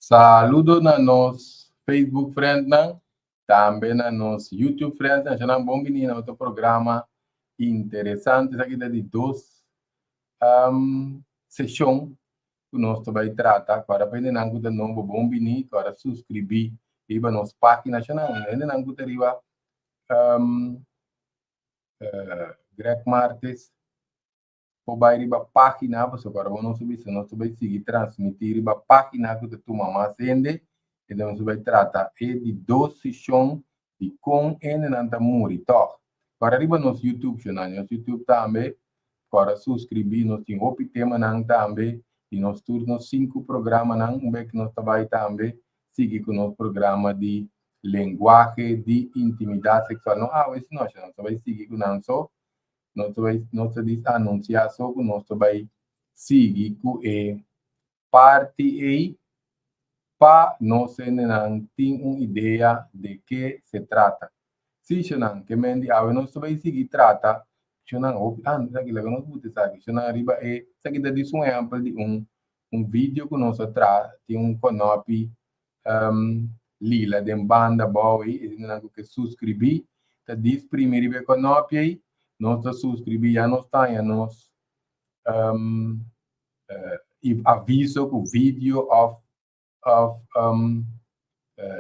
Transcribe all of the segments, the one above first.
Saludo na nos Facebook friendnan, tambe na nos YouTube friends. Nan bon bini na otro programa interesante. Esaki ta di dos seshon ku nos ta bai trata. Kòrda pa hendenan ku ta nobo, bon bini. Kòrda suskribí riba nos página. Nan hendenan ku ta riba Greg Martes por bai riba página, pasobra ora bo nos bisa nos ta bai sigui transmití riba página ku ta tuma mas hende. Enton nos bai trata e di dos seshon di kon hendenan ta muri tòg. Kòrda riba nos YouTube, shonnan, nos YouTube tambe. Kòrda suskribí, nos tin hopi temanan tambe di nos tur nos sinku programanan. Un bek nos ta bai tambe sigui ku nos programa di lenguahe di intimidat seksual. No awe sino, shonnan, nos ta bai sigui ku nan so. Nos ta bai, nos ta dis anunsiá so ku nos ta bai sigui ku e parti ei pa nos hendenan tin un idea de ke se trata. Sí, shonnan, ke men di awe nos ta bai sigui trata, shonnan, hopi antes aki laga nos buta esaki, shonnan, riba e, esaki ta dis un ehèmpel di un video ku nos a traha, tin un kònòpi lila den banda abou ei, e hendenan ku ke suskribí ta dis primi riba e kònòpi ei, nos ta suskribí, ya nos ta haña nos aviso ku video òf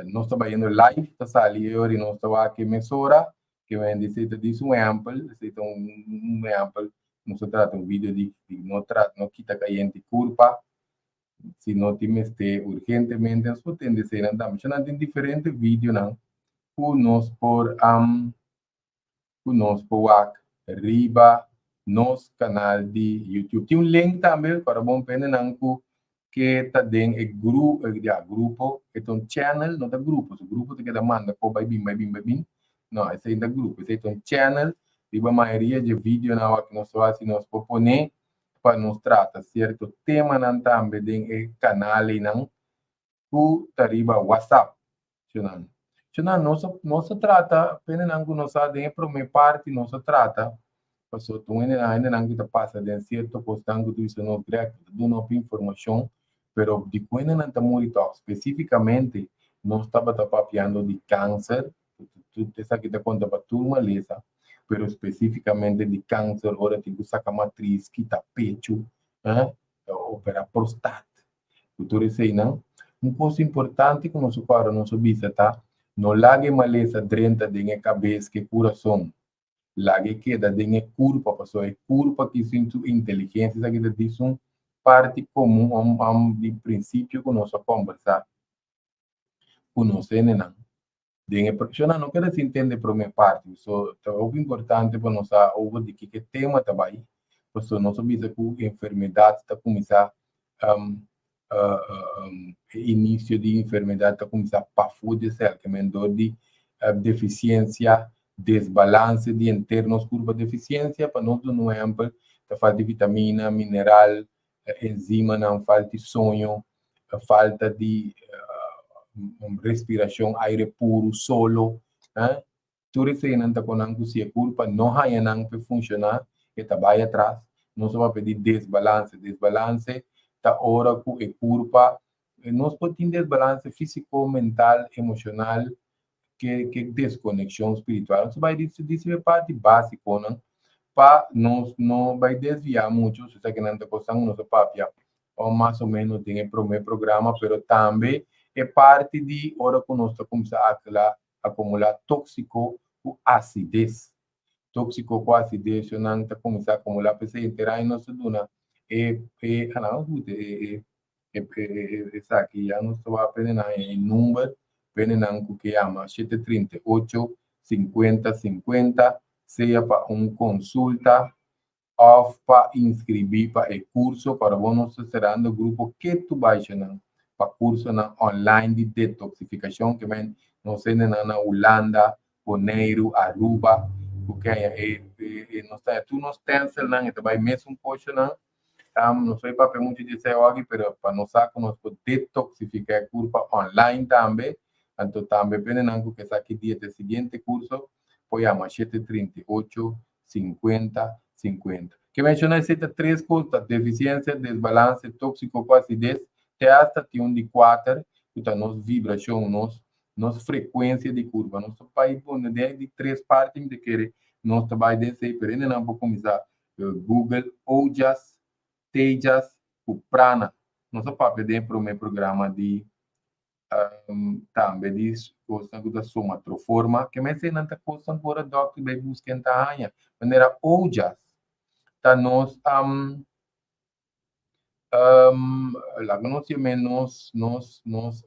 nos ta bayendo live ta sali e ora i nos ta wak e mesora. Ke men di esei ta dis un ehèmpel, esei ta un ehèmpel, nos ta trata un video di no trata no kita kayente kurpa. Si no tin mester urgentemente nos por tende eseinan tambe. Nan tin diferente videonan ku nos por wak riba nos kanal di YouTube. Tin un link tambe pa bon hendenan ku ke ta den e ya, grupo, e ta un channel, no ta grupo, so grupo ta keda manda ko bai bin, bai bin, bai bin. No, esei ta grupo, esei ta un channel, riba mayoria di videonan ku nos ta hasi nos por pone pa nos trata sierto temanan tambe den e kanalnan ku ta riba WhatsApp. Shonnan. Shonnan, nos a trata, hendenan ku nos sa den e promé parti nos a trata, pasobra tur hendenan ku ta pasa den sierto kosnan ku ta bisa nos, "Greg, ta duna hopi informashon, pero di ku hendenan ta muri tòg?" Spesífikamente nos tabata papiando di kanser, esaki ta konta pa tur malesa, pero spesífikamente di kanser ora tin ku saka matris, kita pechu, operá prostat. Ku tur eseinan, un kos importante ku nos kòrda nos a bisa ta, no laga e malesa drenta den e kabes ku e kurason. Laga e keda den e kurpa, pasobra e kurpa ki sin su inteligensia. Esaki ta disi un parti komun di prinsipio ku nos a kombersá ku nos hendenan. Den e shonnan no keda sin tende promé parti, so ta hopi importante pa nos sa over di kiko tema ta bai, pasobra nos a bisa ku enfermedat ta kuminsá, e inisio di enfermedat ta kuminsá pafó di esel, ke men dor di defisiensia, desbalanse di henter nos kurpa. Defisiensia, pa nos duna un ehèmpel, ta falta di vitamina, mineral, enzimanan, falta di soño, falta di respirashon, aire puru, solo. Tur eseinan ta konan ku si e kurpa no haña nan pa funshoná, e ta bai atras. Nos a papia di desbalanse. Desbalanse ta ora ku e kurpa, nos por tin desbalanse físiko, mental, emoshonal, ke deskonekshon spiritual. Nos bai di e parti básikonan pa nos no bai desviá muchu. Esakinan ta kosnan ku nos a papia mas o ménos den e promé programa, pero tambe e parti di ora ku nos ta kuminsá akumulá tóksiko ku asides. Tóksiko ku asides nan ta kuminsá akumulá, p'esei henter aña nos ta duna e e e e esaki ya nos ta wak hendenan e number pa hendenan ku ke yama 738 50 50, sea pa un konsulta òf pa inskribí pa e kurso. Pa bo nos ta serando grupo ketu bai nan pa kursonan online di detoksifikashon, ke men nos hendenan na Hulanda, Boneiru, Aruba, ku ke e nos ta tur nos stencilnan e ta bai mesun poshonan. No soy papia muchu di esei aki, pero pa nos sa ku nos por detoksifiká e kurpa online tambe. Anto tambe pa hendenan ku ke sa ki dia ta e siguiente kurso, por yama 738 50 50. Ke menshoná esei ta tres kos, ta defisiensia, desbalanse, tóksiko ku asides, te asta tin un di kuater. Ku ta nos vibrashon, nos frekuensia di kurpa. Nos ta bai pone den di tres parti, mi ta kere nos ta bai den esei, pero hendenan por kuminsá Google Ojas, Tejas ku Prana. Nos a papia den e promé programa di tambe di kosnan ku ta somatroforma. Ke mester nan ta kosnan ku ora dòkter bai buska en ta haña. Manera Ojas ta nos laga nos yam'é nos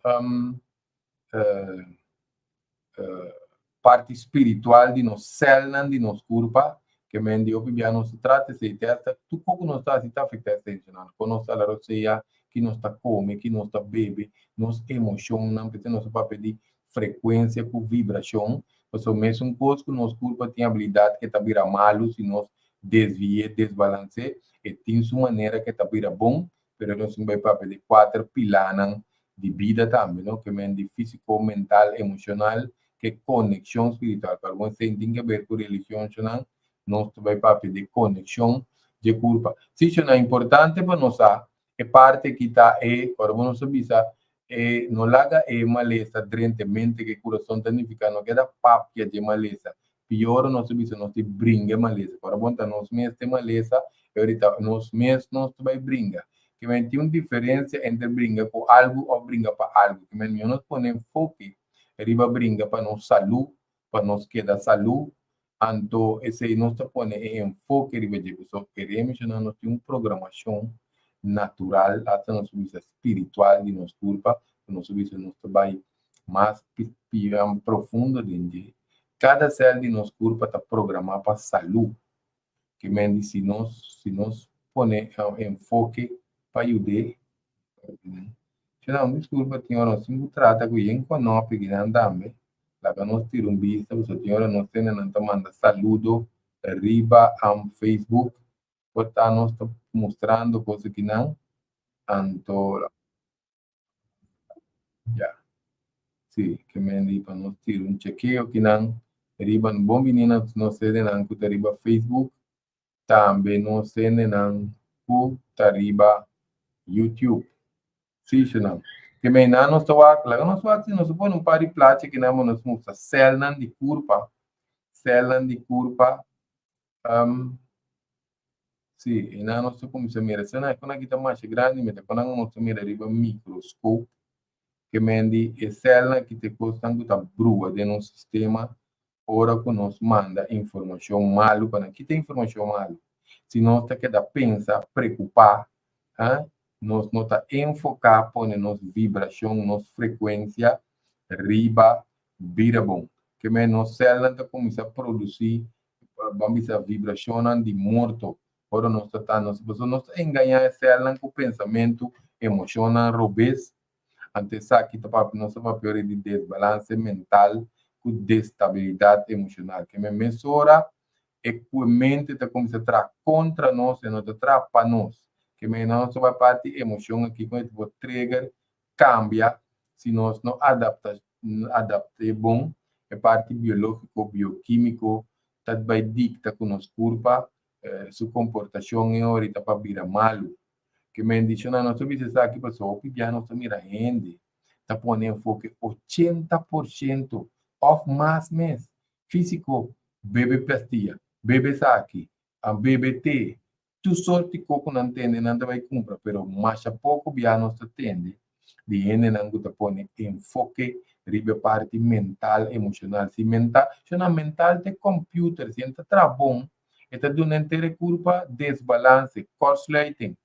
parti spiritual di nos sèlnan di nos kurpa, ke men di hopi bia nos ta trata esei te hasta tur kos ku nos ta hasi ta afektá esei. Kon nos ta la ki nos ta kome, ki nos ta bebe, nos emoshonnan. P'esei nos ta papia di frekuensia ku vibrashon, pasobra mesun kos ku nos kurpa tin abilidat ke ta bira malu si nos desvi'é, desbalans'é, e tin su manera ke ta bira bon. Pero nos tin bai papia di kuater pilanan di bida tambe, no? Ke men di físiko, mental, emoshonal, ke konekshon spiritual. Ku algun esei tin ke ber ku religion, shonan, nos ta bai papia di konekshon dje kurpa. Si, shonan, importante pa nos sa e parti aki ta e ora bo nos a bisa e no laga e malesa drenta e mente ku e kurason, ta nifiká no keda papia dje malesa. Pior, nos a bisa nos di bringa e malesa. Ora bon ta nos mes te malesa, e ahorita nos mes nos ta bai bringa. Ke men tin un diferensia entre bringa ku algu òf bringa pa algu. Ke men mihó nos pone enfoke riba bringa pa nos salú, pa nos keda salú, anto esei nos ta pone e enfoke riba dje. Pasobra kere menshoná, nos tin un programashon natural, hasta nos bisa spiritual di nos kurpa, ku nos bisa nos ta bai mas profundo den dje. Kada sèl di nos kurpa ta programá pa salú. Ke men di si nos pone enfoke pa yud'é. Shona, diskulpa, tin ora nos tin ku trata ku yen konopi kinan tambe. Laga nos tira un bista, pasobra tin ora nos tene nan ta manda saludo riba Facebook. Por ta nos ta mustrando kos akinan. Anto ya. Sí, ke men di pa nos tira un chekeo kinan riba. Bon bini na nos hendenan ku ta riba Facebook. Tambe nos hendenan ku ta riba YouTube. Sí, shonan. Ke men nan nos ta wak, laga nos wak si nos pone un par di plachi kinan pa nos mustra sèlnan di kurpa. Sèlnan di kurpa. Sí, i nan nos ta kuminsá mira. Esnan kon aki ta masha grandi, mi ta kon nan nos ta mira riba mikroskop. Ke men di e sèlnan aki ta e kosnan ku ta brua den nos sistema ora ku nos manda informashon malu pa nan. Kita informashon malu? Si nos ta keda pensa, preokupá, nos no ta enfoká, pone nos vibrashon, nos frekuensia riba bira bon. Ke men nos sèlnan ta kuminsá produsí, ban bisa, vibrashonnan di morto ora nos ta ta nos, pasobra nos ta engañá e sèlnan ku pensamentu, emoshonnan robes. Anto esaki ta papia, nos ta papia ora di desbalanse mental ku destabilidat emoshonal. Ke men mesora e ku e mente ta kuminsá traha kontra nos, e no ta traha pa nos. Ke men nos ta bai parti emoshon aki ku e por trigger kambia si nos no adapta, adapt'é bon. E parti biológiko, biokímiko ta bai dikta ku nos kurpa su komportashon e ora ta pa bira malu. Ke men di, shona, nos ta bisa esaki pasobra hopi bia nos ta mira hende ta pone enfoke 80% òf mas mes físiko, bebe pastilla, bebe esaki, bebe te, tur sorti kos ku nan tende nan ta bai kumpra, pero masha poko bia nos ta tende di hendenan ku ta pone enfoke riba e parti mental, emoshonal. Si mental, shona, mental ta e computer, si e ta traha bon, e ta duna henter e kurpa. Desbalanse, kortsluiting,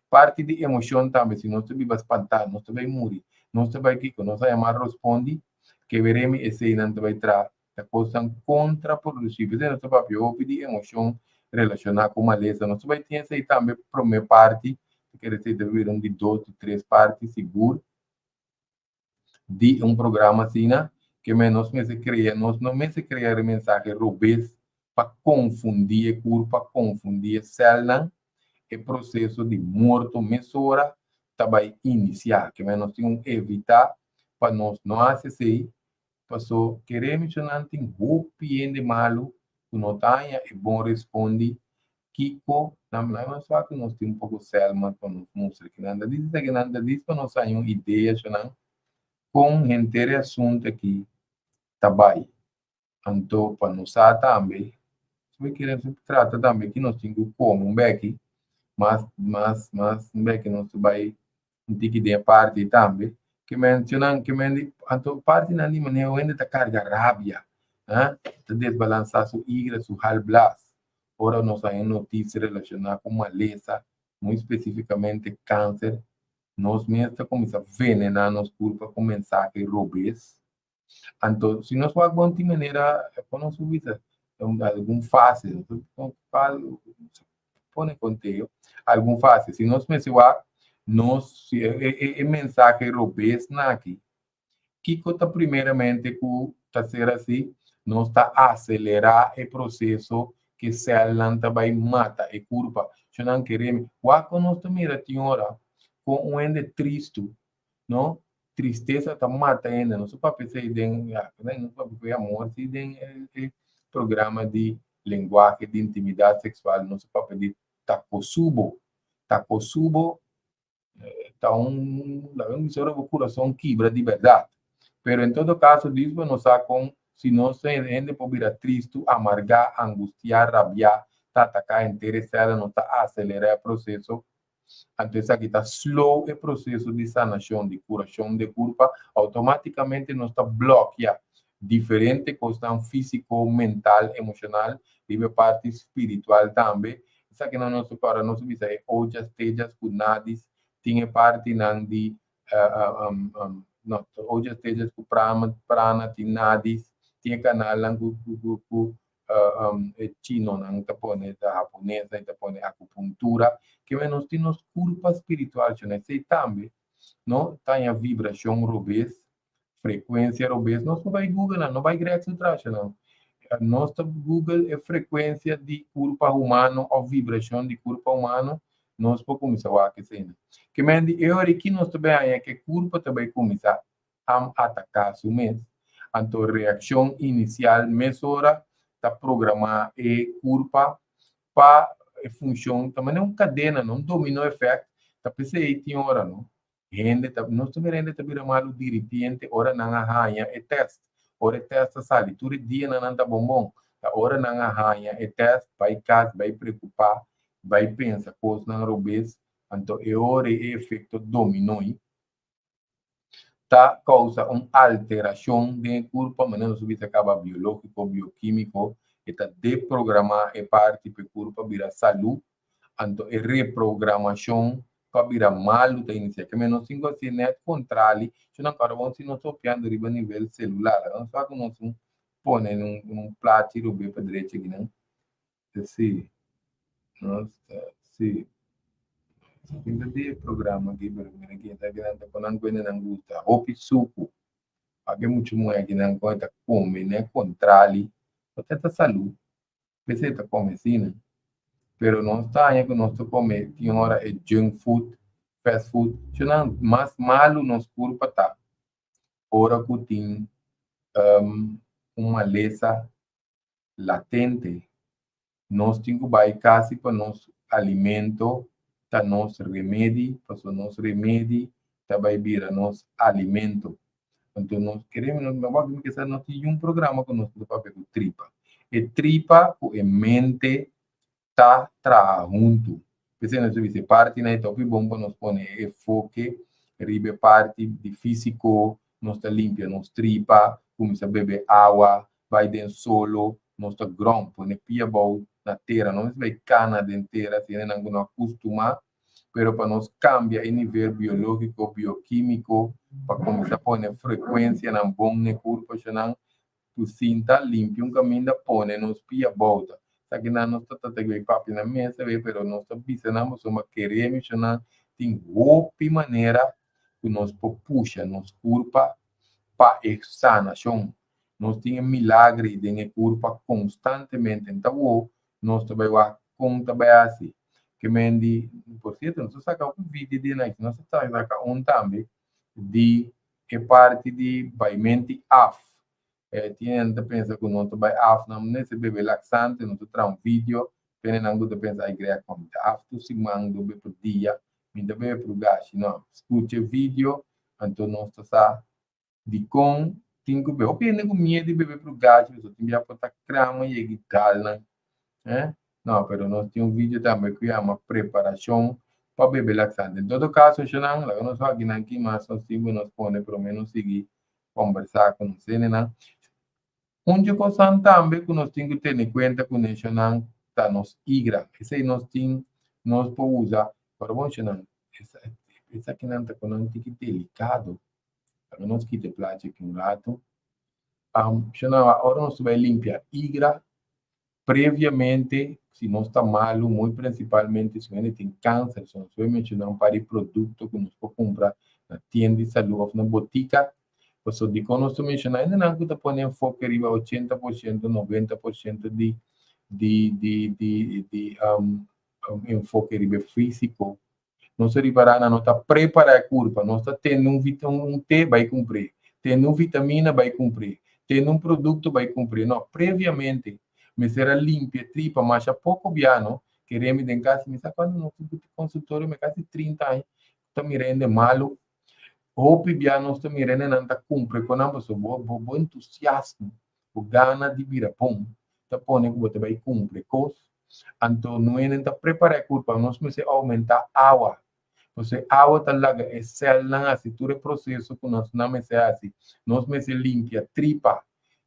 parti di emoshon tambe. Si nos ta biba spantá, nos ta bai muri, nos ta bai kiko, nos a yama rospondi, ke weremi eseinan ta bai traha, ta kosnan kontraprodusivo. P'esei nos ta papia hopi di emoshon relashoná ku malesa. Nos ta bai tin esei tambe promé parti, ta kere esei ta bira un di dos, di tres parti sigur di un programa asina. Ke men nos mester krea, nos no mester krea e mensahe robes pa konfundí e kurpa, konfundí e sèlnan, e proseso di morto mesora ta bai inisiá. Ke men nos tin un evitá pa nos no hasi esei. Paso kere mencionan tin hopi hende malu ku no ta haña e bon respondi kiko nan nan nos wak. Nos tin un poko sèl mas pa nos mustra kinan ta dis, esaki nan ta dis pa nos haña un idea, shonan. Kon henter e asuntu akí ta bai. Anto pa nos sa tambe, si kere trata tambe ki nos tin ku kome un beki, mas mas mas un beki nos ta bai un tiki den e parti tambe, ke menshonan ke men di anto partinan di manera hende ta karga rabia, ta desbalansá su igra, su halblas. Ora nos haña notisia relashoná ku malesa, muy spesífikamente kanser, nos mes ta kuminsá venená nos kurpa ku mensahe robes. Anto, si nos wak bon tin manera, kon nos por bisa, algun fase, pone konteo, algun fase. Si nos mester wak, nos, si e mensahe robes na aki, kiko ta primeramente ku ta ser asi? Nos ta aselerá e proseso ku e sèlnan ta bai mata e kurpa. Nan kere, wak kon nos ta mira tin ora kon un hende tristu, no? Tristesa ta mata hende. Nos papia esei den, ya, nos papia ku amor si den e programa di lenguahe di intimidat seksual, nos papia di takosubo. Takosubo ta un, laga mi bisa ora bo kurason kibra di bèrdat. Pero en todo kaso, dispa nos sa kon si nos hende por bira tristu, amargá, angustiá, rabiá, ta ataká henter e sèlnan, nos ta aselerá e proseso. Anto esaki ta slow e proseso di sanashon, di kurashon di e kurpa. Outomátikamente nos ta blòkia diferente kosnan físiko, mental, emoshonal, riba e parti spiritual tambe. Esakinan nos ta para nos bisa e ojas, tejas ku nadis tin e partinan di no, ojas, tejas ku prana, prana tin nadis, tin e kanalnan ku ku ku e chinonan ta pone, ta haponesnan ta pone akupuntura. Ke men nos tin nos kurpa spiritual shon esei tambe no ta haña vibrashon robes, frekuensia robes. Nos no bai google nan, no bai Greg su trasha nan. Nos ta google e frekuensia di kurpa humano òf vibrashon di kurpa humano, nos por kuminsá wak eseinan. Ke men di e ora aki nos ta bai haña ke kurpa ta bai kuminsá am ataká su mes. Anto reakshon inisial mesora ta programá e kurpa pa e funshon, ta manera un kadena, no? Un domino effect. Ta p'esei tin ora, no? Hende ta, nos ta mira hende ta bira malu diripiente ora nan a haña e tèst. Ora e tèst a sali, tur e dianan nan ta bon bon. Ta ora nan a haña e tèst, bai kas, bai preokupá, bai pensa kosnan robes, anto e ora ei e efekto dominó ei ta kousa un alterashon den e kurpa, manera nos a bisa kaba biológiko, biokímiko, e ta deprogramá e parti pa e kurpa bira salú, anto e reprogramashon pa bira malu ta inisiá. Ke men nos tin ku hasi nèt kontrali, si nan kòrda bon si nos ta opiando riba nivel selular. Nos sa ku nos pone un plachi rubé pa drechi akinan. Sí, nos ta, sí. Tin ta di e programa aki, pero mira aki, ta kinan ta pone nan ku hende nan gusta. Hopi suku. Papia muchu muhé akinan ku ta kome nèt kontrali, pasobra ta salú. P'esei ta kome asina. Pero nos ta haña ku nos ta kome tin ora e junk food, fast food. Nan mas malu nos kurpa ta ora ku tin un malesa latente. Nos tin ku bai kasi pa nos alimento ta nos remedi, pasobra nos remedi ta bai bira nos alimento. Anto nos kere, nos wak mi kesa no tin un programa ku nos ta papia ku tripa. E tripa ku e mente ta traha huntu. P'esei nos ta bisa e partinan e ta hopi bon pa nos pone e enfoke riba e parti di físiko, nos ta limpia nos tripa, kuminsá bebe awa, bai den solo, nos ta grònt, pone pia abou na tera, no mester bai kana den tera, si hendenan ku no a kustumá. Pero pa nos cambia e nivel biológico, bioquímico, pa cuminsa pone frecuencianan bon n'e curpacionan, cu sinta limpia un caminda pone nos pia bouta. Esakinan nos ta trata di papia na mesa bay, pero nos ta bisa nan pasobra kere mencioná tin hopi manera cu nos por pusha nos curpa pa e sanacion. Nos tin e milagre den e curpa constantemente. Nta wou nos ta bai wak kon ta bai hasi. Ke men di, por sierto, nos a saka un video di Nike, nos a saka un tambe di e parti di baimenti af. Tin hende ta pensa ku no ta bai af, nan mester bebe laksante, nos a traha un video, pene nan ku ta pensa, ay Greg, mi ta af tur siman, dos bes por dia, mi ta bebe prugashi. No, skucha e video, anto nos ta sa. Dikon tin ku bebe? Hopi hende ku miedu di bebe prugachi pasobra tin bia por ta krama yegi galnan. Eh? No, pero nos tin un video tambe ku yama preparashon pa bebe laksante. En todo kaso, shonan, laga nos wak nan ki mas nos tin ku nos pone promé nos sigui kombersá ku nos hendenan. Un dje kosan tambe ku nos tin ku tene kuenta kuné, shonan, ta nos igra. Esei nos tin, nos por usa. Pero bon, shonan, esakinan ta konan tiki delikado. Laga nos kita e plachi aki un ratu. Shonan, ora nos ta bai limpia igra, previamente, si nos ta malu, muy principalmente si un hende tin kanser, so nos por menshoná un par di produkto ku nos por kumpra na tienda di salú òf na botika. Pasobra dikon nos ta menshoná hendenan ku ta pone enfoke riba 80%, 90% di di di di di enfoke riba e físiko. Nos ta ripará nan no ta prepará e kurpa. Nos ta tende un un té bai kumpr'é, tende un vitamina bai kumpr'é, tende un produkto bai kumpr'é. No, previamente mester a limpia e tripa masha poko bia no. Kere mi den kasi mi sa kuantu nos tin konsultorio mi kasi 30 aña ta mira hende malu. Hopi bia nos ta mira hende nan ta kumpra ku nan pasobra bo bo bo entusiasmo, bo gana di bira bon ta pone ku bo ta bai kumpra e kos. Anto nuenen ta prepará e kurpa, nos mester oumentá awa. Pasobra e awa ta laga e sèlnan hasi tur e proseso ku nos nan mester hasi. Nos mester limpia tripa.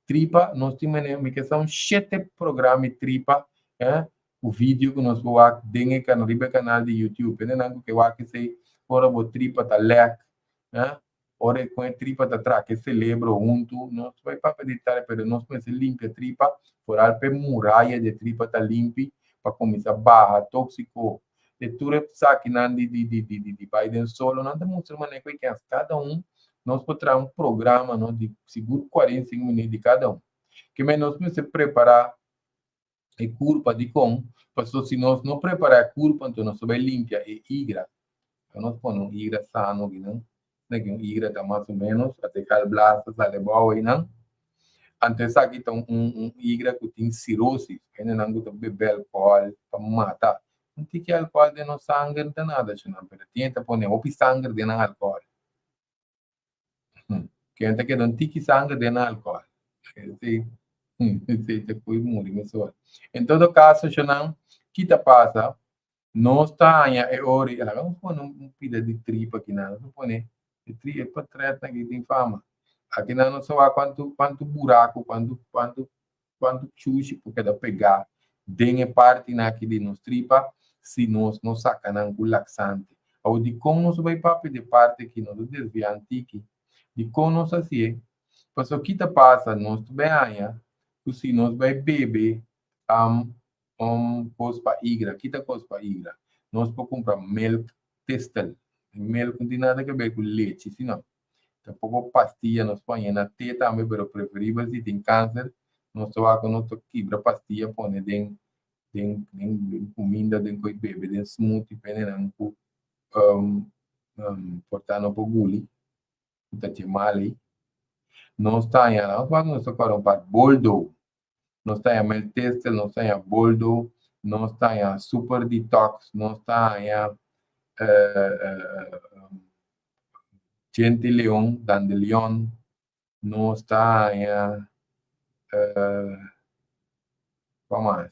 Tripa, nos tin manera, mi ke sa un shete programa di tripa, eh, ku video ku nos por wak den e kanal, riba e kanal di YouTube. Hendenan ku ke wak esei ora bo tripa ta lèk, eh, Ora e con e tripa ta traha e celebro huntu, nos bai papia di detaye, pero nos mester limpia tripa, foral p'e muraya di e tripa ta limpi pa cuminsa baha toxico. E tur e sakinan di di di di di bai den solo, nan ta mustra manera cu e kens. Cada un nos por traha un programa no di sigur 45 minuut di cada un. Kimen nos mester prepara e curpa dicon? Pasobra si nos no prepara e curpa anto nos ta bay limpia e igra. Anto nos pone un igra sano akinan, asina ki un igra ta mas o menos, ata e galblas ta sali abao einan. Anto esaki ta un un igra cu tin cirosis, hendenan cu ta bebe alcohol pa mata. Un tiki alcohol den nos sanger no ta nada asina, pero tin e ta pone hopi sanger den nan alcohol. Ken ta keda un tiki sanger den alcohol. Esei, esei ta koe muri mesora. En todo caso, shonan, ki ta pasa? Nos ta haña e ora, i laga nos pone un pida di tripa aki nan. Nos pone e tri, e portretnan aki tin fama. Aki nan nos ta wak kuantu, kuantu buraku, kuantu, kuantu, kuantu chushi por keda pegá den e partinan aki di nos tripa si nos no saka nan ku laksante. Awor dikon nos a bai papia di e parti aki? Nos a desviá un tiki. Dikon nos a hasié? Pasobra ki ta pasa? Nos ta bai haña ku si nos bai bebe un kos pa igra, ki ta kos pa igra? Nos por kumpra milk thistle. Milk no tin nada ke ber ku lechi, sino Tampoco pastilla nos por haña na té tambe, pero preferibel si tin cáncer, nos ta wak nos ta kibra pastilla pone den den den den cuminda, den koe bebe, den smoothie pene nan cu por ta no por guli, cu ta dje mal ey. Nos ta haña, nos wak nos ta kòrda un par boldo, nos ta haña meltestel, nos ta haña boldo, nos ta haña super detox, nos ta haña djente leon, dandelion, nos ta haña kua mas?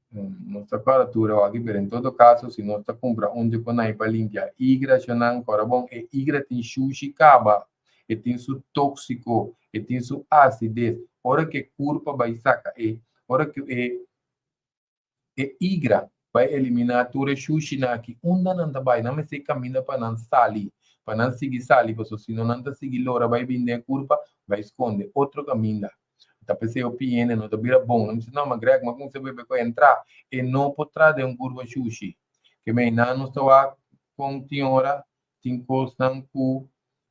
Nos ta kòrda tur awor aki, pero en todo kaso si nos ta kumpra un dje konai pa limpia igra shonnan, kòrda bon e igra tin shushi kaba, e tin su tóksiko, e tin su asides. Ora ku e kurpa bai saka e, ora ku e e igra bai eliminá tur e shushinan aki, unda nan ta bai? Nan mester kaminda pa nan sali, pa nan sigui sali, pasobra si no nan ta sigui lora bai bini den e kurpa, bai skonde otro kaminda. Ta p'esei hopi hende no ta bira bon. Nan bisa, no, ma Greg, ma kuminsá bebe ku entra. E no por tra den un kurpa shushi. Ke mei nan nos ta wak kon tin ora tin kosnan ku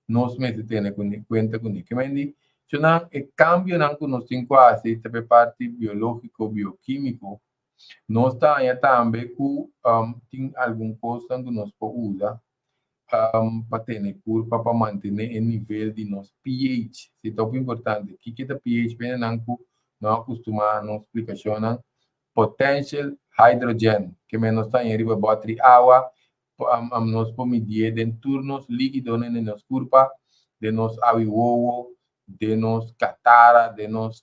nos mester tene kuenta kuné. Ke men di, nan e kambionan ku nos tin ku hasi ta p'e parti biológiko, biokímiko. Nos ta haña tambe ku tin algun kosnan ku nos por usa pa tene kurpa pa mantené e nivel di nos pH. Si ta hopi importante. Kiko ta pH? P'e nan ku no a kustumá nos splikashonnan. Potential hydrogen, ke men nos ta haña riba bòtri awa, nos por midié den tur nos líkidonan den nos kurpa. Den nos awi wowo, den nos katara, den nos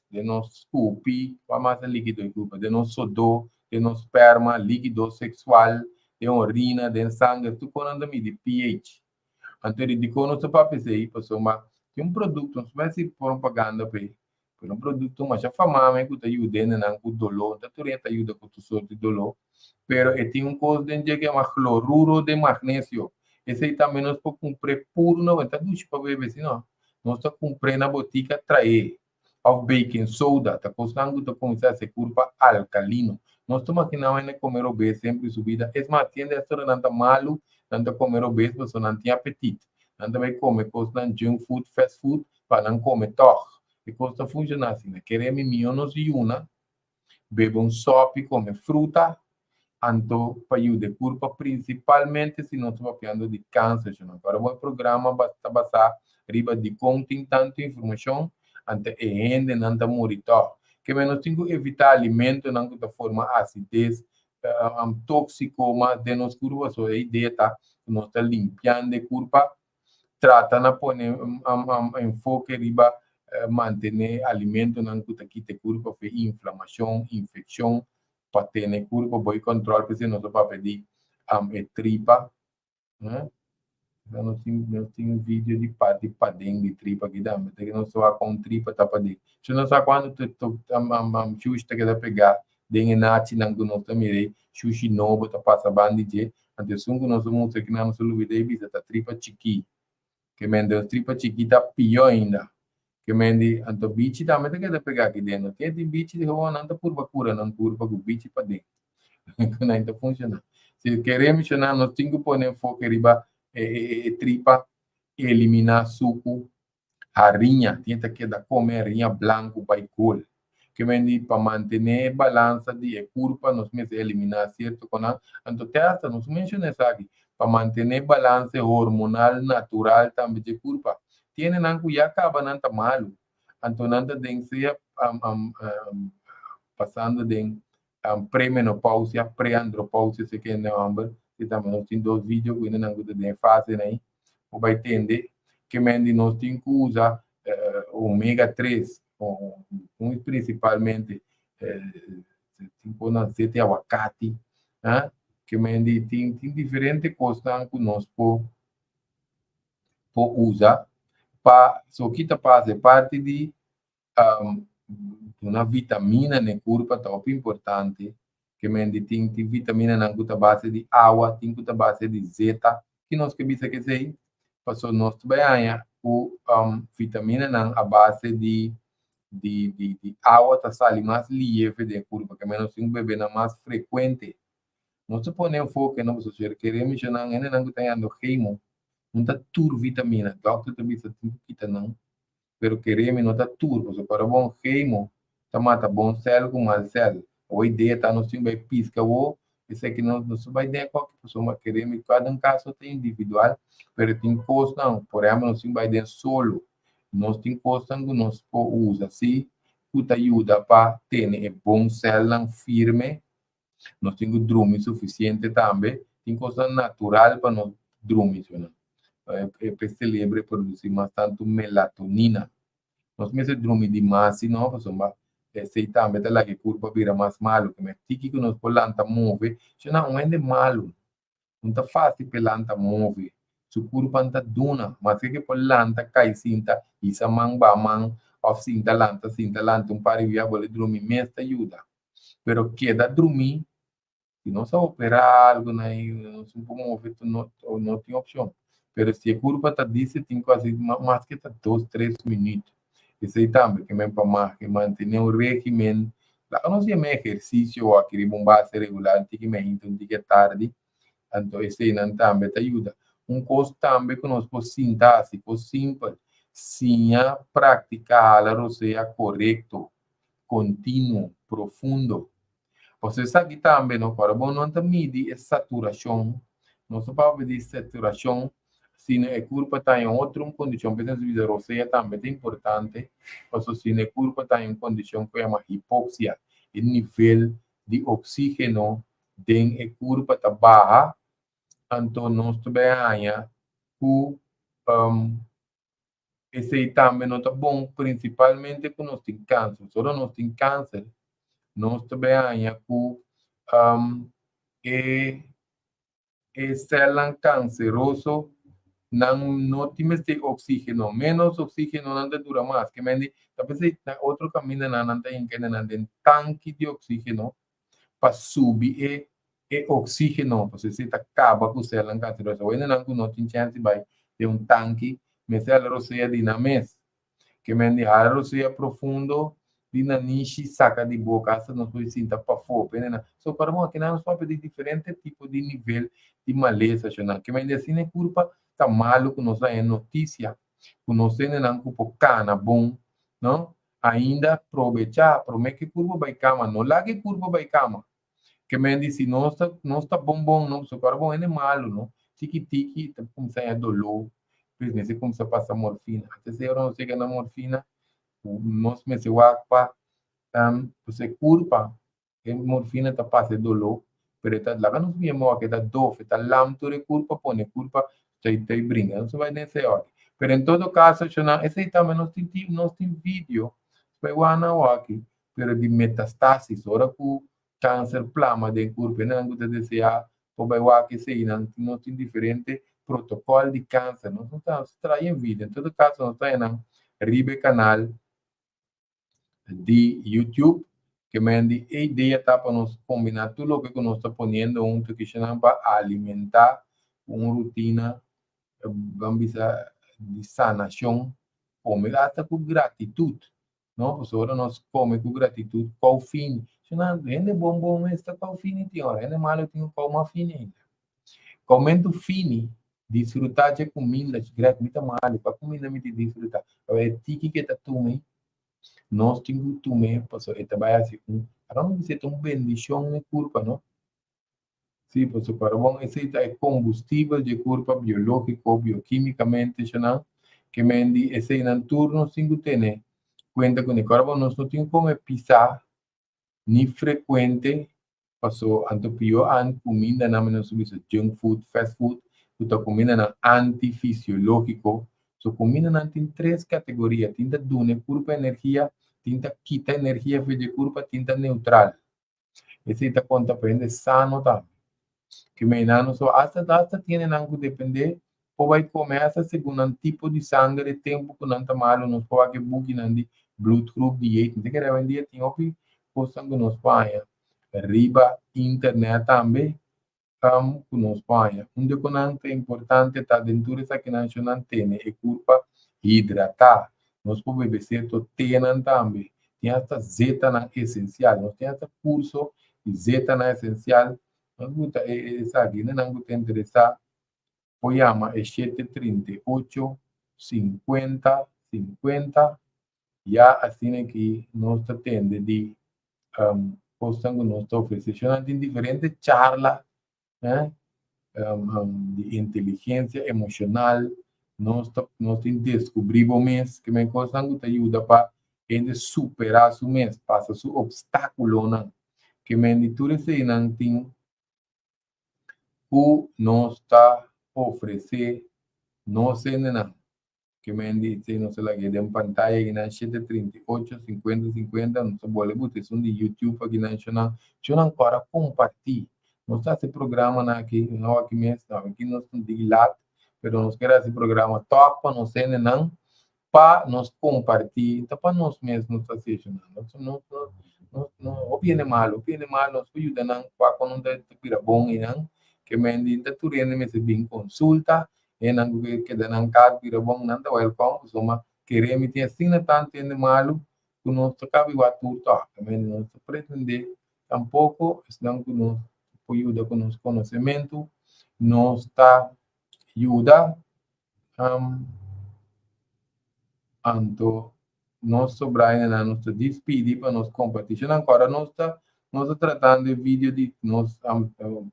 skupi, kua mas e líkido di kurpa, den nos sodó, den nos sperma, líkido seksual, den orina, den sanger, tur kos nan ta midi pH. Anto di kon nos ta papia esei? Pasobra tin un produkto, no ta hasi propaganda p'e, pero un produkto masha famá ku ta yuda hendenan ku doló, ta tur ta yuda ku tur sorto di doló, pero e tin un kos den dje ku yama kloruro de magnesio. Esei tambe nos por kumpra puru, no ta dushi pa bebe, sino nos ta kumpra na botika trae. Òf baking soda, ta kosnan ku ta kuminsá hasi kurpa alkalino. Nos ta imaginá hende kome robes semper su bida. Es mas, tin restaurant ta malu, nan ta kome robes, pasobra nan tin apetit. Nan ta bai kome kosnan junk food, fast food, pa nan kome tòg. E kos ta funshoná asina. Kere mi mihó nos yuna, bebe un sòpi, kome fruta, anto pa yuda e kurpa, prinsipalmente si nos ta papiando di kanser. Awor e programa ta basá riba di kon tin tantu informashon, anto e hendenan ta muri tòg. Ke men nos tin ku evitá alimentonan ku ta forma asides tóksiko mas den nos kurpa, so e idea ta nos ta limpiando e kurpa, trata na pone enfoke riba mantené alimentonan ku ta kita e kurpa for di inflamashon, infekshon, pa tene kurpa bou kontrol, p'esei nos ta papia di e tripa. Eh? Nos tin video di parti paden di tripa aki tambe. Te ku nos sa kon tripa ta paden. Si nos sa kuantu shushi ta keda pegá den e nachinan ku nos ta mira, shushi nobo ta pasa banda di dje. Anto esun ku nos a mustra ku nos a lubidá bisa ta tripa chikí. Ke men den tripa chikí ta pió ainda. Ke men di anto bichi tambe ta keda pegá aki den. Tin bichi di gewoon nan ta purba kura nan kurpa ku bichi paden. Ku nan ta funshoná. Si kere menshoná, nos tin ku pone enfoke riba e tripa, eliminá suku, hariña, tin ta keda kome hariña blanku bai gol. Ke men di pa mantené balansa di e kurpa, nos mester eliminá sierto kosnan. Anto te hasta nos menshoná esaki, pa mantené balanse hormonal natural tambe di kurpa. Tin nan ku ya kaba nan ta malu. Anto nan ta den sea pasando den premenopausia, preandropausia, se ke nòmber. Si tambe nos tin dos video ku nan ku ta den fase ei. Bo bai tende ke men di nos tin ku usa omega 3, prinsipalmente tin ku zete awakati, eh? Ke men di tin diferente kosnan ku nos por usa pa so kita pasa parti di un vitamina na kurpa ta importante, ke men di tin vitaminanan ku ta base di awa, tin ku ta base di zeta, ku nos ke bisa ku esei paso nos bai haña ku vitaminanan a base di awa ta sali mas lihé den kurpa, ke men nos tin ku bebe nan mas frekuente. Nos ta pone enfoke, no, pasobra si kere menshoná hendenan ku ta hañando chemo, no ta tur vitamina, dòkter ta bisa tin ku kita nan, pero kere mi no ta tur, pasobra pa bon chemo ta mata bon sèl ku mal sèl. E idea ta nos tin bai piska wo, esaki nos bai den kualke persona, kere mi kada un kaso ta individual, pero tin kosnan, por ehèmpel, nos tin bai den solo, nos tin kosnan ku nos por usa si ku ta yuda pa tene e bon sèlnan firme. Nos tin ku drumi sufisiente tambe, tin kosnan natural pa nos drumi, no? E selebre produsí mas tantu melatonina. Nos mester drumi demas, no, pasobra esei tambe ta laga e kurpa bira mas malu. Ke tiki ku nos por lanta move, shona un hende malu, no ta fásil pa lanta move. Su kurpa ta duna, mas ke por lanta kai sinta, hisa man ba man, òf sinta lanta un par di bia bolbe drumi mes ta yuda. Pero keda drumi, si nos a operá algu na no por move, no, no tin opshon. Pero si e kurpa ta dice, tin ku hasi mas ke ta 2, 3 minüt. Esei tambe ke men pa mas ke mantené un régimen, laga nos yama ehersisio aki riba un base regular, un tiki mainta, un tiki tardi, anto eseinan tambe ta yuda. Un kos tambe ku nos por sinta hasi, kos simpel, siña praktiká hala rosea korekto, kontinuo, profundo. Pasobra esaki tambe, no, ora bo no ta midi e saturashon, nos ta papia di saturashon, sino e kurpa ta den otro kondishon, p'esei nos bisa rosea tambe ta importante, pasobra si e kurpa ta den un kondishon ku yama hipoksia, e nivel di oksígeno den e kurpa ta baha, anto nos ta bai haña ku. Esei tambe no ta bon, prinsipalmente ku nos tin kanser. Ora nos tin kanser, nos ta bai haña ku e e sèlnan kanseroso nan no tin mester oksígeno. Ménos oksígeno nan ta dura mas. Ke men di ta p'esei na otro kamindanan nan ta hinka nan den tanki di oksígeno pa subi e e oksígeno, pasobra esei ta kaba ku sèlnan kanseroso. Hendenan ku no tin chèns di bai den un tanki mester hala rosea di nan mes. Ke men di hala rosea profundo di nanishi saka di boka asta nos por sinta pafó. Pendenan. So para bon akinan nos papia di diferente tipo di nivel di malesa shonnan. Ke men di asina e kurpa ta malu ku nos haña notisia ku nos hendenan ku por kana bon, no? Ainda probechá promé ku e kurpa bai kama. No laga e kurpa bai kama. Ke men di si nos ta nos ta bon bon no pasobra ora bon hende malu no tiki tiki ta kuminsá haña doló pues mester kuminsá pasa morfina antes ora nos yega na morfina nos mester wak pa pues e kurpa e morfina ta pasa e doló pero e ta laga nos mira moa ke ta dof e ta lam tur e kurpa pone e kurpa ta ta bringa nos bai den esei aki pero en todo kaso shonnan esei tambe nos tin nos tin video bai wak nan awaki pero di metastasis, ora ku kanser plama den kurpo, esnan ku ta deseá por bai wak eseinan, nos tin diferente protokòl di kanser, nos no ta traha en video, en todo kaso nos ta haña nan riba e kanal di YouTube, ke men di e idea ta pa nos kombiná tur loke ku nos ta poniendo huntu kishanan pa alimentá un rutina, ban bisa, di sanashon, kome asta ku gratitut. No, pasobra nos kome ku gratitut kou fini. Shona, hende bon bon mes ta kou fini tin ora, hende malu tin un kou mas fini ainda. Komentu fini, disfrutá dje kuminda, Greg, mi ta malu, kua kuminda mi tin disfrutá? Pasobra e tiki ke ta tume, nos tin ku tume pasobra e ta bai hasi un, aron mi bisa e ta un bendishon na e kurpa, no? Sí, pasobra para bon esei ta e kombustibel dje kurpa biológiko, biokímikamente, shonnan, ke men di eseinan tur nos tin ku tene kuenta kuné. Kòrda bon, nos no tin ku kome pisá ni frekuente, paso anto pió an kumindanan, mi nos ta bisa junk food, fast food, ku ta kumindanan antifisiológiko. So kumindanan tin tres kategoria, tin ta duna e kurpa energia, tin ta kita energia for dje kurpa, tin ta neutral. Esei ta konta pa hende sano tambe. Ke meinan so asta asta tiene nan ku depende por bai kome asta segun nan tipo di sanger e tempu ku nan ta malu nos por wak e bukinan di bloedgroep dieet. Mi ta kere awendia tin hopi kosnan ku nos por haña riba internet tambe. Kam ku nos baña. Un di konan ta importante ta den tur esakinan shonnan tene e kurpa hidratá. Nos por bebe sierto tenan tambe. Tin hasta zetanan esensial. Nos tin hasta kurso di zetanan esensial. Nos gusta e esaki. Hendenan ku ta interesá por yama e 738 50 50. Ya asina ki nos ta tende di kosnan ku nos ta ofresé. Shonnan tin diferente charla di inteligensia emoshonal. Nos ta nos tin deskubrí bo mes, ke men kosnan ku ta yuda pa hende superá su mes, pasa su opstákulonan. Ke men di tur eseinan tin ku nos ta ofresé nos hendenan. Ke men di si nos a lag'é den pantaya akinan 738 50 50 nos a bole buta esun di YouTube akinan shonnan shonnan kòrda kompartí nos ta hasi programanan aki no aki mes no aki nos ta di lat pero nos kere hasi programa tòg pa nos hendenan pa nos kompartí ta pa nos mes nos ta hasi shonnan nos nos nos nos hopi hende malu hopi hende malu nos por yuda nan kua ku nan ta bira bon einan ke men di ta tur hende mester bin konsulta Hendenan ku ke keda nan kas bira bon, nan ta wèlkòm pasobra kere mi tin asina tantu hende malu ku nos ta kaba igual tur tòg. Tambe nos ta pretendé tampoko esnan ku nos por yuda ku nos konosementu, nos ta yuda. Anto nos sobrá hendenan nos ta dispidi pa nos kompartí. Shonnan kòrda nos ta nos ta tratando e video di nos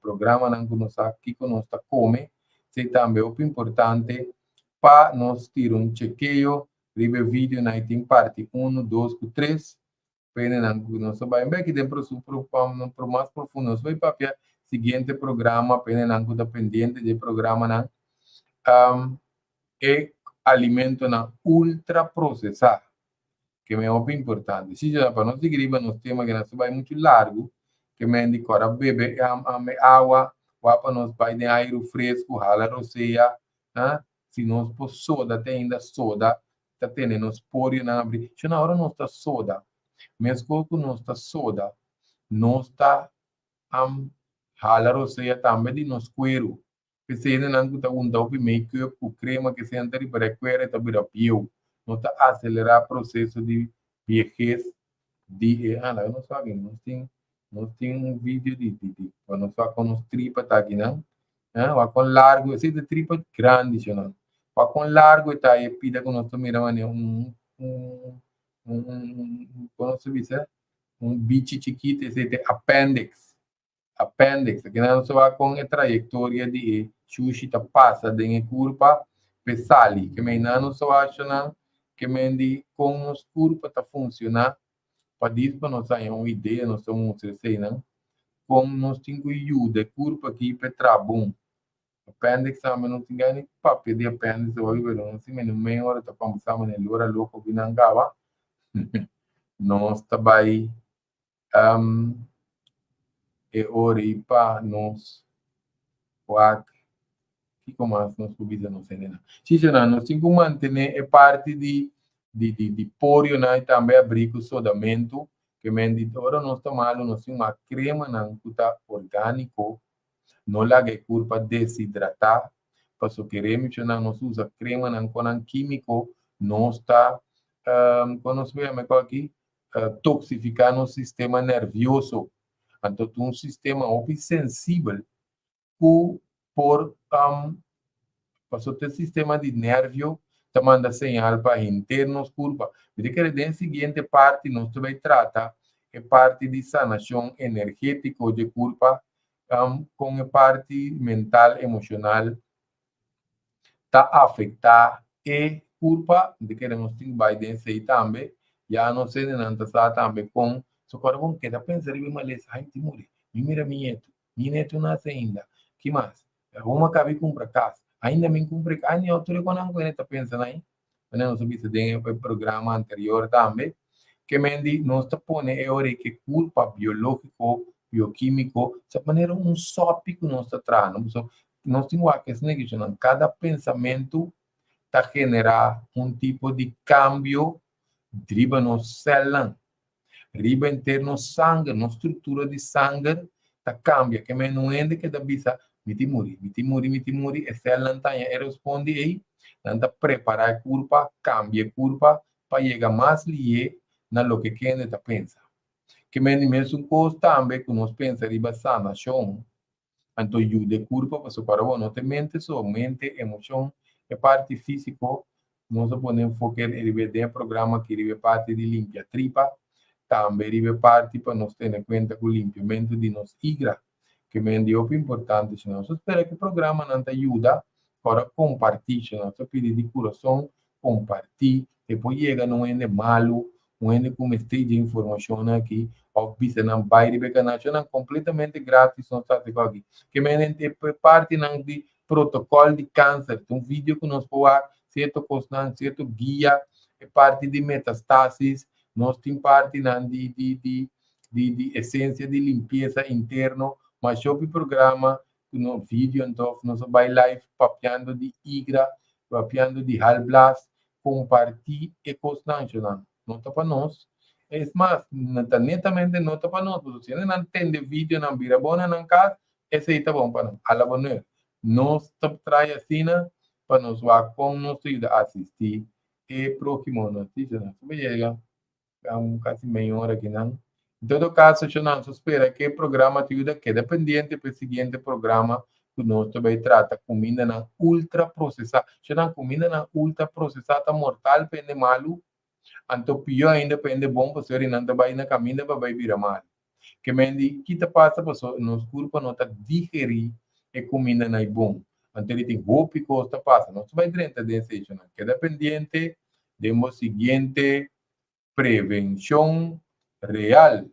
programanan ku nos sa kiko nos ta kome. Esei tambe hopi importante pa nos tira un chekeo riba e videonan. E tin parti unu, dos ku tres. Pa hendenan ku nos ta bai beki den pro mas profundo. Nos bai papia siguiente programa pa hendenan ku ta pendiente di e programanan. E. Alimentonan ultraprosesá, ke men hopi importante. Si pa nos sigui riba nos tema ke nos ta bai muchu largu, ke men di kòrda bebe e awa, wak pa nos bai den airu fresku, hala rosea, si nos por soda te ainda soda ta tene nos porionan abrí. Shona ora nos ta soda, meskos ku nos ta soda, nos ta hala rosea tambe di nos kueru. P'esei hendenan ku ta unta hopi make-up ku krema ke senta riba e kuera e ta bira bieu. Nos ta aselerá proseso di biehes di e ah laga nos wak nos tin nos tin un video di di di pa nos wak kon nos tripa ta akinan ah wak kon largu esei ta tripa grandi shonnan wak kon largu e ta e pida ku nos ta mira manera un un un un kon nos ta bisa un bichi chikito esei ta e appendix. Appendix, Akinan nos ta wak kon e trayektoria di e shushi ta pasa den e kurpa p'e sali. Ke meinan nos ta wak ashonan ke men di kon nos kurpa ta funshoná pa dis pa nos haña un idea nos ta mustra eseinan kon nos tin ku yuda e kurpa aki p'e traha bon. Appendix tambe no tin gana di papia di appendix hoy pero nos tin mene meia ora ta kombersá mene lora loko binan kaba. Nos ta bai E ora ei pa nos wak kiko mas nos por bisa nos hendenan. Chichonan, nos tin ku mantené e parti di di di di porionan i tambe abrí ku sodamentu, ke men di ora nos ta malu nos tin wak kremanan ku ta orgániko, no laga e kurpa deshidratá, pasobra kere michonan nos usa kremanan ku nan kímiko nos ta kon nos por yama e kos aki? Toxifica nos sistema nervioso. Anto ta un sistema hopi sensibel cu por pasobra ta e sistema di nervio ta manda señal pa henter nos curpa. Mi ta kere den siguiente parti nos ta bay trata e parti di sanacion energetico dje curpa con e parti mental, emocional ta afektá e kurpa, di kere nos tin bai den esei tambe, ya nos hendenan ta sa tambe kon, so ku ora bo keda pensa riba e malesa, ai mi tin muri, mi mira mi ñetu, mi ñetu nase ainda, ki mas? Bo a kabi kumpra kas, ainda mi kumpra e kas, ai tur e konan ku hende ta pensa na ei, manera nos a bisa den e programa anterior tambe, ke men di nos ta pone e ora ei ke kurpa biológiko, biokímiko, sa manera un sòpi ku nos ta traha, no? Pasobra Nos tin wak es negishonan. Kada pensamentu ta generá un tipo di kambio riba nos sèlnan, riba henter nos sanger, nos struktura di sanger ta kambia. Ke men un hende ke ta bisa, Mi tin muri, mi tin muri, mi tin muri, e sèlnan ta haña e respondi ei, nan ta prepará e kurpa, kambia e kurpa pa yega mas lihé na loke kende ta pensa. Ke men di mesun kos tambe ku nos pensa riba sanashon. Anto yuda e kurpa pasobra para bo no ta e mente so, mente, emoshon, e parti físiko. Nos a pone enfoke riba den e programa aki riba e parti di limpia tripa, tambe riba e parti pa nos tene kuenta ku limpiamentu di nos igra, ke men di hopi importante. Si nos ta spera ku e programanan ta yuda, ora kompartí. Si nos ta pidi di kurason kompartí, e por yega na un hende malu, un hende ku mester dje informashonnan aki, òf bisa nan bai riba e kanal. Shonnan kompletamente gratis nos ta hasi ku aki. Ke men e partinan di protokòl di kanser, ta un video ku nos por wak sierto kosnan, sierto guia, e parti di metastasis, nos tin partinan di di di di di esensia di limpiesa interno, masha hopi programa ku no video anto nos a bai live papiando di igra, papiando di halblas, kompartí e kosnan shonan. No ta pa nos. Es mas, ta netamente no ta pa nos, pasobra si nan tende videonan bira bon na nan kas, esei ta bon pa nan. A la bonheur. Nos ta trae asina pa nos wak kon nos ta yuda asistí e próhimonan. Sí, shonan. Su yega. Casi meia hora aki nan. En todo caso, shonan, so spera cu e programa ta yuda. Keda pendiente pa e siguiente programa cu nos ta bay trata cumindanan ultra procesa. Shonan, cumindanan ultra procesa ta mortal pa hende malu, anto pio ainda pa hende bon, pasobra nan ta bay na caminda pa bay bira malu. Ke men di, ki ta pasa pasobra nos curpa no ta digeri e cumindanan ay bon. Anto di tin hopi cos ta pasa. Nos ta bay drenta den esey, shonan. Keda pendiente den bo siguiente prevenshon real.